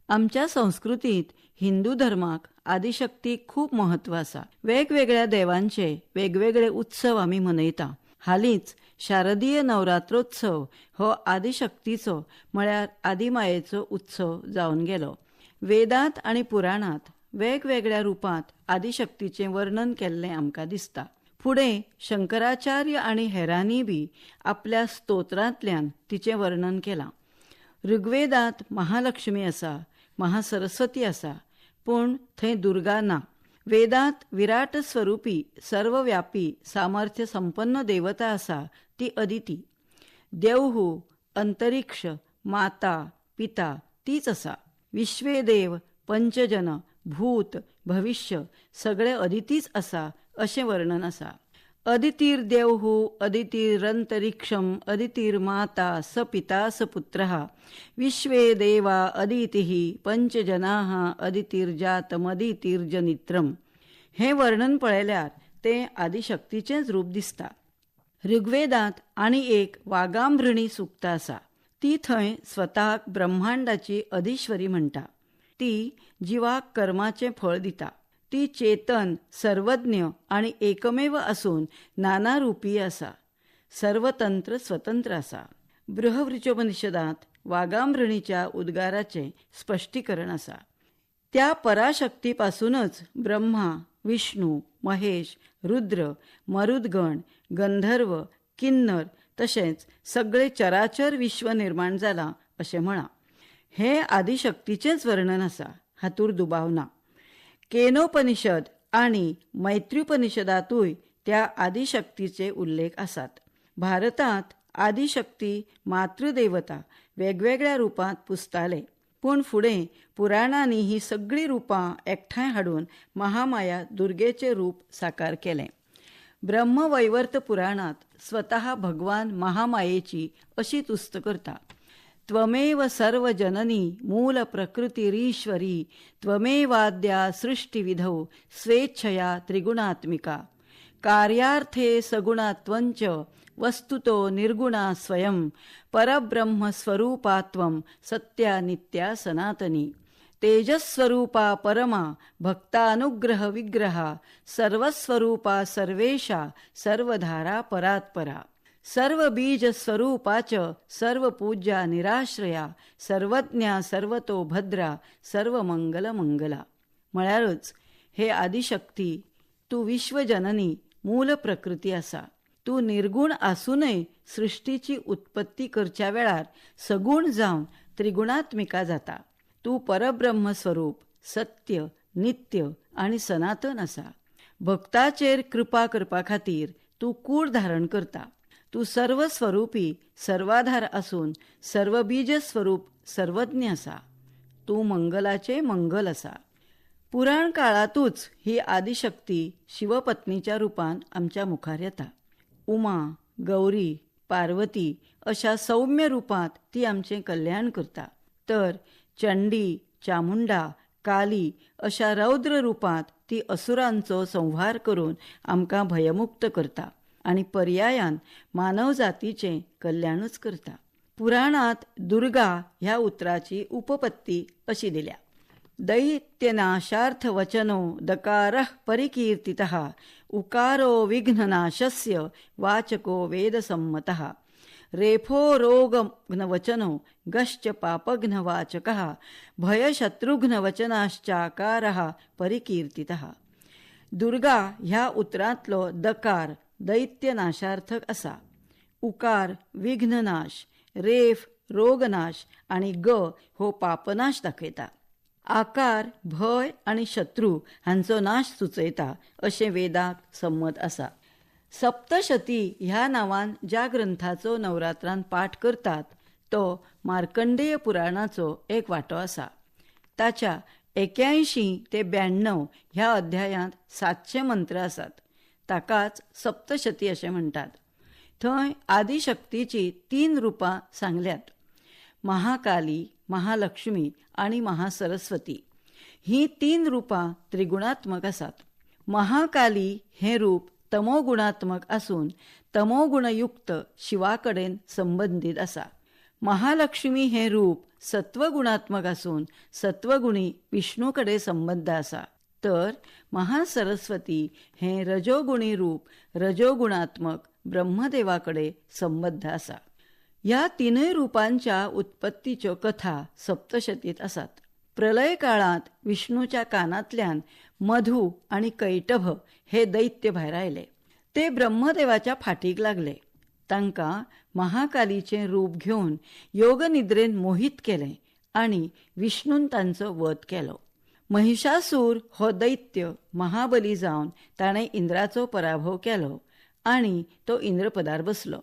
आमच्या संस्कृतींत हिंदू धर्माक आदिशक्तीक खूब म्हत्व आसा. वेगवेगळ्या देवांचे वेगवेगळे उत्सव आमी मनयता. हालींच शारदीय नवरात्रोत्सव हो आदिशक्तीचो म्हळ्यार आदिमायेचो उत्सव जावन गेलो. वेदांत आनी पुराणांत वेगवेगळ्या रुपांत आदिशक्तीचें वर्णन केल्लें आमकां दिसता. फुडें शंकराचार्य आनी हेरांनी बी आपल्या स्तोत्रांतल्यान तिचें वर्णन केलां. ऋग्वेदांत महालक्ष्मी आसा, महासरस्वती आसा, पूण थंय दुर्गा ना. वेदांत विराट स्वरुपी सर्वव्यापी सामर्थ्य संपन्न देवता आसा ती अदिती. देवहू, अंतरिक्ष, माता, पिता तीच आसा. विश्वेदेव, पंचजन, भूत, भविष्य सगळे अदितीच आसा अशें वर्णन आसा. अदितीर देवहू अदितीरंतरिक्षम अदितीर माता स पिता स पुत्रः विश्वे देवा अदितिः पंचजनाः अदितीर्जातमदितीर्जनित्रम. हें वर्णन पळयल्यार तें आदिशक्तीचेंच रूप दिसता. ऋग्वेदांत आनी एक वागांभृणी सुक्त आसा. ती थंय स्वताक ब्रह्मांडाची अधिश्वरी म्हणटा. ती जिवाक कर्माचें फळ दिता. ती चेतन, सर्वज्ञ आनी एकमेव आसून नानारुपी आसा. सर्वतंत्र स्वतंत्र आसा. बृहवृचोपनिषदांत वागांभृणीच्या उद्गाराचें स्पश्टीकरण आसा. त्या पराशक्तीपासूनच ब्रह्मा, विष्णू, महेश, रुद्र, मरुदगण, गंधर्व, किन्नर तशेंच सगळे चराचर विश्व निर्माण जालां अशें म्हळां. हें आदिशक्तीचेंच वर्णन आसा, हातूर दुबाव ना. केनोपनिषद आनी मैत्र्युपनिषदांतूय त्या आदिशक्तीचे उल्लेख आसात. भारतांत आदिशक्ती मातृदेवता वेगवेगळ्या रुपांत पुजताले, पूण फुडें पुराणांनी ही सगळीं रुपां एकठांय हाडून महामाया दुर्गेचें रूप साकार केलें. ब्रह्मवैवर्त पुराणांत स्वतः भगवान महामायेची अशी तुस्त करता. त्वमेव सर्वजननी मूल प्रकृतिरीश्वरी त्वमेवाद्या सृष्टिविधौ स्वेच्छया त्रिगुणात्मिका कार्यार्थे सगुणात्वंच वस्तुतो निर्गुणा स्वयं परब्रह्मस्वरूपा त्वं सत्या नित्या सनातनी तेजस्वरूपा परमा भक्तानुग्रह विग्रहा सर्वस्वरूपा सर्वेशा सर्वधारा परात्परा सर्वबीजस्वरूपा च सर्वपूज्या निराश्रया सर्वज्ञा सर्वतो भद्रा सर्वमंगलमंगला. म्हळ्यारच हे आदिशक्ती, तूं विश्वजननी मूल प्रकृती आसा. तूं निर्गुण आसूनय सृश्टीची उत्पत्ती करच्या वेळार सगुण जावन त्रिगुणात्मिका जाता. तूं परब्रह्मस्वरूप, सत्य, नित्य आनी सनातन आसा. भक्ताचेर कृपा करपा खातीर तूं कूड धारण करता. तूं सर्वस्वरूपी सर्वाधार आसून सर्वबीजस्वरूप सर्वज्ञ आसा. तूं मंगलाचें मंगल आसा. पुराण काळांतूच ही आदिशक्ती शिवपत्नीच्या रुपान आमच्या मुखार येता. उमा, गौरी, पार्वती अशा सौम्य रुपांत ती आमचें कल्याण करता, तर चंडी, चामुंडा, काली अशा रौद्र रुपांत ती असुरांचो संहार करून आमकां भयमुक्त करता आनी पर्यायान मानवजातीचें कल्याणूच करता. पुराणांत दुर्गा ह्या उतराची उपपत्ती अशी दिल्या. दैत्यनाशार्थ वचनो दकारः परिकीर्तितः उकारो विघ्ननाशस्य वाचको वेदसम्मतः रेफो रोगघ्नवचनो गश्च पापघ्नवाचकः भयशत्रुघ्नवचनाश्चाकारः परिकीर्तितः. दुर्गा ह्या उतरांतलो दकार दैत्यनाशार्थक आसा. उकार विघ्ननाश, रेफ रोगनाश आनी ग हो पापनाश दाखयता. आकार भय आनी शत्रू हांचो नाश सुचयता अशें वेदाक संमत आसा. सप्तशती ह्या नांवान ज्या ग्रंथाचो नवरात्रान पाठ करतात तो मार्कंडेय पुराणाचो एक वांटो आसा. ताच्या 81 ते 92 ह्या अध्यायांत 700 मंत्र आसात. ताकाच सप्तशती अशें म्हणटात. थंय आदिशक्तीची 3 रुपां सांगल्यात. महाकाली, महालक्ष्मी आनी महासरस्वती हीं 3 रुपां त्रिगुणात्मक आसात. महाकाली हें रूप तमोगुणात्मक आसून तमोगुणयुक्त शिवा कडेन संबंदीत आसा. महालक्ष्मी हें रूप सत्वगुणात्मक आसून सत्वगुणी विष्णू कडेन संबंद आसा, तर महासरस्वती हें रजोगुणी रूप रजोगुणात्मक ब्रह्मदेवा कडेन संबद्ध आसा. ह्या तिनूय रुपांच्या उत्पत्तीच्यो कथा सप्तशतींत आसात. प्रलय काळांत विष्णूच्या कानांतल्यान मधु आनी कैटभ हे दैत्य भायर आयले. ते ब्रह्मदेवाच्या फाटीक लागले. तांकां महाकालीचें रूप घेवन योगनिद्रेन मोहीत केलें आनी विष्णून तांचो वध केलो. महिषासूर हो दैत्य महाबली जावन ताणें इंद्राचो पराभव केलो आनी तो इंद्रपदार बसलो.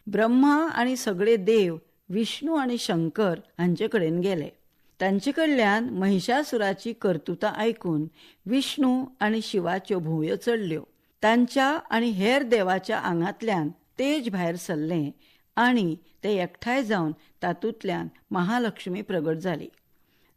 ब्रह्मा आनी सगळे देव विष्णू आनी शंकर हांचे कडेन गेले. तांचे कडल्यान महिषासुराची कर्तुतां आयकून विष्णू आनी शिवाच्यो भुंवयो चडल्यो. तांच्या आनी हेर देवाच्या आंगांतल्यान तेज भायर सरलें आनी ते एकठांय जावन तातूंतल्यान महालक्ष्मी प्रगट जाली.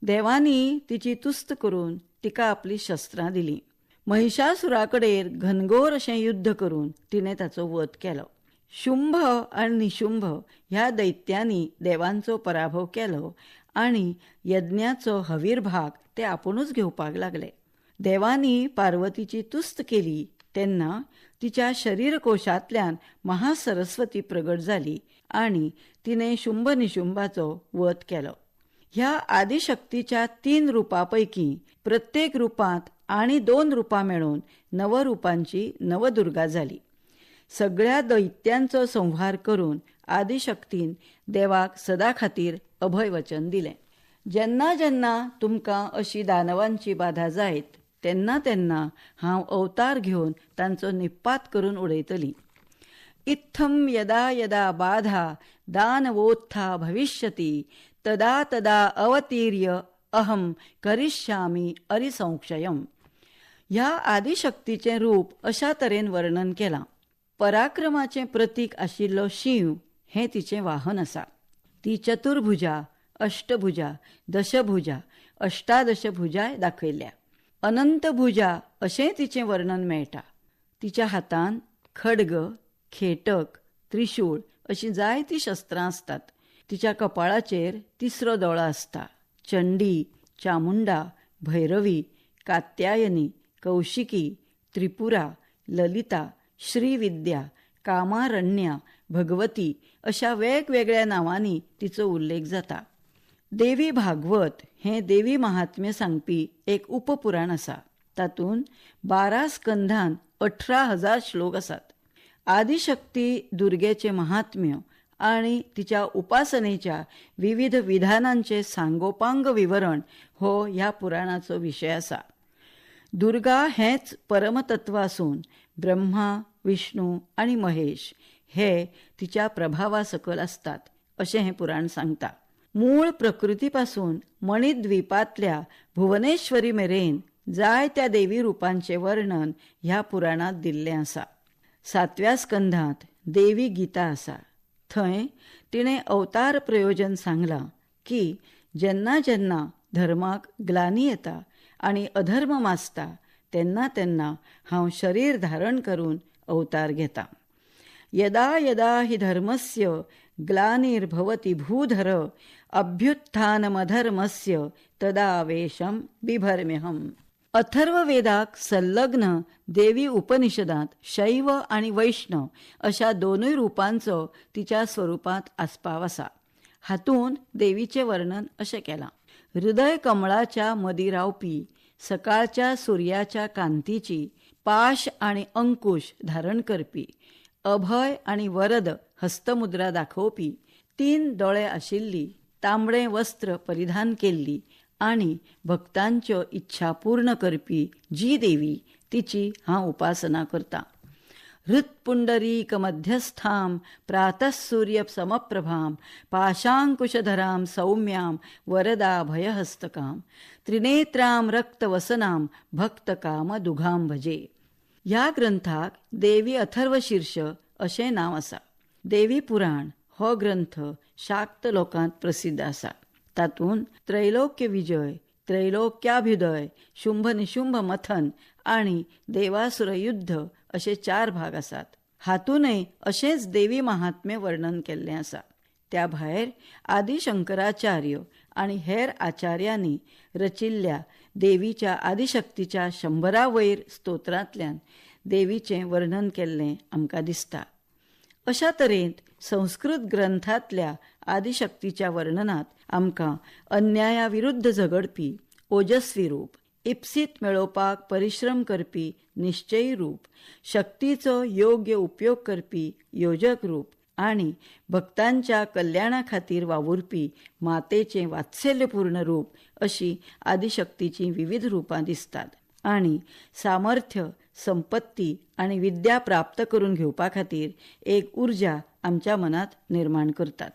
देवांनी तिची तुस्त करून तिका आपलीं शस्त्रां दिलीं. महिषासुरा कडेन घनघोर अशें युद्ध करून तिणें ताचो वध केलो. शुंभ आनी निशुंभ ह्या दैत्यांनी देवांचो पराभव केलो आनी यज्ञाचो हवीरभाग ते आपुणूच घेवपाक लागले. देवांनी पार्वतीची तुस्त केली तेन्ना तिच्या शरीरकोशांतल्यान महासरस्वती प्रगट जाली आनी तिणें शुंभ निशुंभाचो वध केलो. ह्या आदिशक्तीच्या 3 रुपां पैकी प्रत्येक रुपांत आनी 2 रुपां मेळून नवरुपांची नवदुर्गा जाली. सगळ्या दैत्यांचो संहार करून आदिशक्तीन देवाक सदा खातीर अभयवचन दिलें. जेन्ना जेन्ना तुमकां अशी दानवांची बाधा जायत तेन्ना तेन्ना हांव अवतार घेवन तांचो निपात करून उडयतली. इत्थम यदा यदा बाधा दानवोत्था भविष्यति तदा तदा अवतीर्य अहम करिष्यामि अरिसंक्षयम. ह्या आदिशक्तीचें रूप अशा तरेन वर्णन केलां. पराक्रमाचें प्रतीक आशिल्लो शिव हें तिचें वाहन आसा. ती चतुर्भुजा, अष्टभुजा, दशभुजा, अष्टादशभुजाय दाखयल्या. अनंतभुजा अशें तिचें वर्णन मेळटा. तिच्या हातान खड्ग, खेटक, त्रिशूळ अशीं जायतीं शस्त्रां आसतात. तिच्या कपाळाचेर तिसरो दोळो आसता. चंडी, चामुंडा, भैरवी, कात्यायनी, कौशिकी, त्रिपुरा, ललिता, श्रीविद्या, कामारण्या, भगवती अशा वेगवेगळ्या नांवांनी तिचो उल्लेख जाता. देवी भागवत हें देवी महात्म्य सांगपी एक उपपुराण आसा. तातूंत 12 स्कंधान 18,000 श्लोक आसात. आदिशक्ती दुर्गेचें महात्म्य आनी तिच्या उपासनेच्या विविध विधानांचें सांगोपांग विवरण हो ह्या पुराणाचो विशय आसा. दुर्गा हेंच परमतत्व आसून ब्रह्मा, विष्णू आनी महेश हे तिच्या प्रभावा सकल आसतात अशें हें पुराण सांगता. मूळ प्रकृतीपासून मणिद्वीपांतल्या भुवनेश्वरी मेरेन जायत्या देवी रुपांचें वर्णन ह्या पुराणांत दिल्लें आसा. 7व्या स्कंधांत देवी गीता आसा. थंय तिणें अवतार प्रयोजन सांगलां की जेन्ना जेन्ना धर्माक ग्लानी येता आनी अधर्म माजता तेन्ना तेन्ना हांव शरीर धारण करून अवतार घेता. यदा यदा हि धर्मस्य ग्लानिर्भवति भूधर अभ्युत्थानमधर्मस्य तदा वेशं बिभर्म्यहम्. अथर्ववेदाक संलग्न देवी उपनिषदांत शैव आनी वैष्णव अशा दोनूय रुपांचो तिच्या स्वरुपांत आस्पाव आसा. हातूंत देवीचें वर्णन अशें केलां. हृदय कमळाच्या मदीं रावपी, सकाळच्या सुर्याच्या कांतीची पाश आनी अंकुश धारण करपी, अभय आनी वरद हस्तमुद्रा दाखोवपी, 3 दोळे आशिल्ली, तांबडें वस्त्र परिधान केल्ली आनी भक्तांच्यो इच्छा पूर्ण करपी जी देवी तिची हांव उपासना करतां. हृत्पुंडरीक मध्यस्थां प्रातःसूर्य समप्रभां पाशांकुशधरां सौम्यां वरदा भयहस्तकां त्रिनेत्रां रक्तवसनां भक्तकामदुघां भजे. ह्या ग्रंथाक देवी अथर्वशीर्ष अशें नांव आसा. देवी पुराण हो ग्रंथ शाक्त लोकांत प्रसिद्ध आसा. तातूंत त्रैलोक्य विजय, त्रैलोक्याभ्युदय, शुंभ निशुंभ मथन आनी देवासुर युद्ध असे 4 भाग आसात. हातूनय अशेंच देवी महात्म्य वर्णन केल्लें आसा. त्या भायर आदी शंकराचार्य आनी हेर आचार्यांनी रचिल्ल्या देवीच्या आदिशक्तीच्या 100 वयर स्तोत्रांतल्यान देवीचें वर्णन केल्लें आमकां दिसता. अशा तरेन संस्कृत ग्रंथांतल्या आदिशक्तीच्या वर्णनांत आमकां अन्याया विरुद्ध झगडपी ओजस्वी रूप, इप्सीत मेळोवपाक परिश्रम करपी निश्चयी रूप, शक्तीचो योग्य उपयोग करपी योजक रूप आनी भक्तांच्या कल्याणा खातीर वावुरपी मातेचें वात्सल्यपूर्ण रूप अशी आदिशक्तीचीं विविध रूपां दिसतात. आनी सामर्थ्य, संपत्ती आनी विद्या प्राप्त करून घेवपा खातीर एक उर्जा आमच्या मनांत निर्माण करतात.